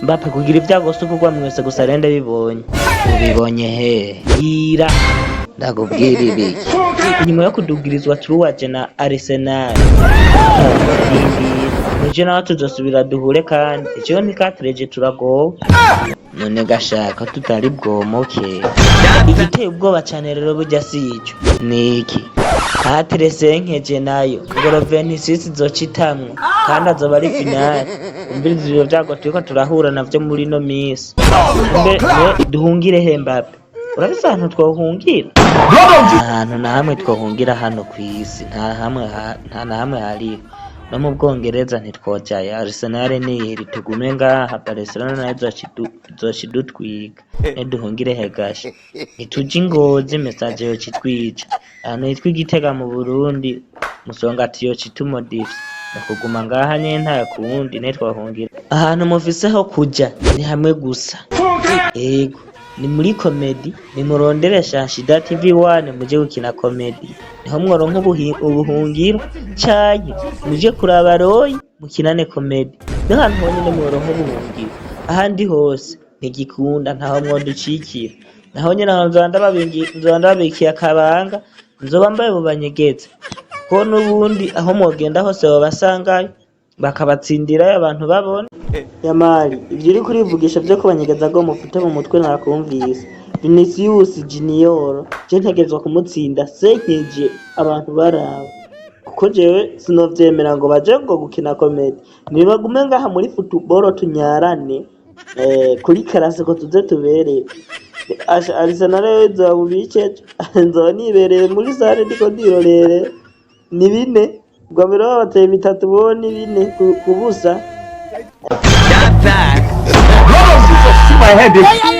Mbappe kugira ibyago si ukugwa mwese gusa, rende bibonye ubibonye he? Bwira ndakubwira ibiki inyuma yo kudugirizwa turuwaje na Arsenal. Ejo naho tuzosubira duhure, kandi ejo ntikatereje turagowe. None gashaka tutari bwomoke. Igiteye ubwoba cane rero burya si ico, ni iki hateresenkeje nayo ngoro 26 izoca itamwo, kandi azoba ari finale. Umviriza, ivyo vyago turiko turahura navyo muri ino misi. Mbe duhungire he? Mbappe, urabise ahantu twohungira? Ahantu na hamwe twohungira hano kw'isi, nta hamwe nta na hamwe hariho. No mu Bwongereza ntitwojayo, Arsenal niyiri tugume ngaha. Barcelona nayo izoca idutwiga. Niduhungire hegashe? Ntituje ingozi, message yoca itwica. Ahantu hitwa Igitega mu Burundi, Musongati yoca itumodifye. Ni ukuguma ngaha nyene, nta kundi ntitwohungira. Ahantu mufise ho kuja ni hamwe gusa, yego, ni muri comédie. Nimurondere Shanshida TV 1, muje gukina comédie, niho mworonka ubuhungiro, canke muje kuraba Roy mukinane comédie, niho hantu honyene mworonka ubuhungiro. Ahandi hose ntigikunda, ntaho mwoducikira. Naho nyene aho nzoba ndababikiye akabanga, nzoba mbaye bubanyegeze, ko n'ubundi aho mwogenda hose bobasangayo, bakabatsindirayo abantu babona. Yamari ivyo uriko urivugisha vyo kubanyegeza ngo mufute mu mutwe, nakumvise. Vinicius Junior je ntegerezwa kumutsinda senkeje abantu baraba, kuko jewe sinovyemera ngo baje ngo gukina comédie. Nibagume ngaha muri football tunyarane kuri Clasico, tuze tubereye. Asha, Arsenal rero izoba bubicejo, nzoba nibereye muri salle ndiko ndirorere. Ni 4 ubwa mbere babateye 3, bo ni 4 ku busa. Blood of Jesus, see my head.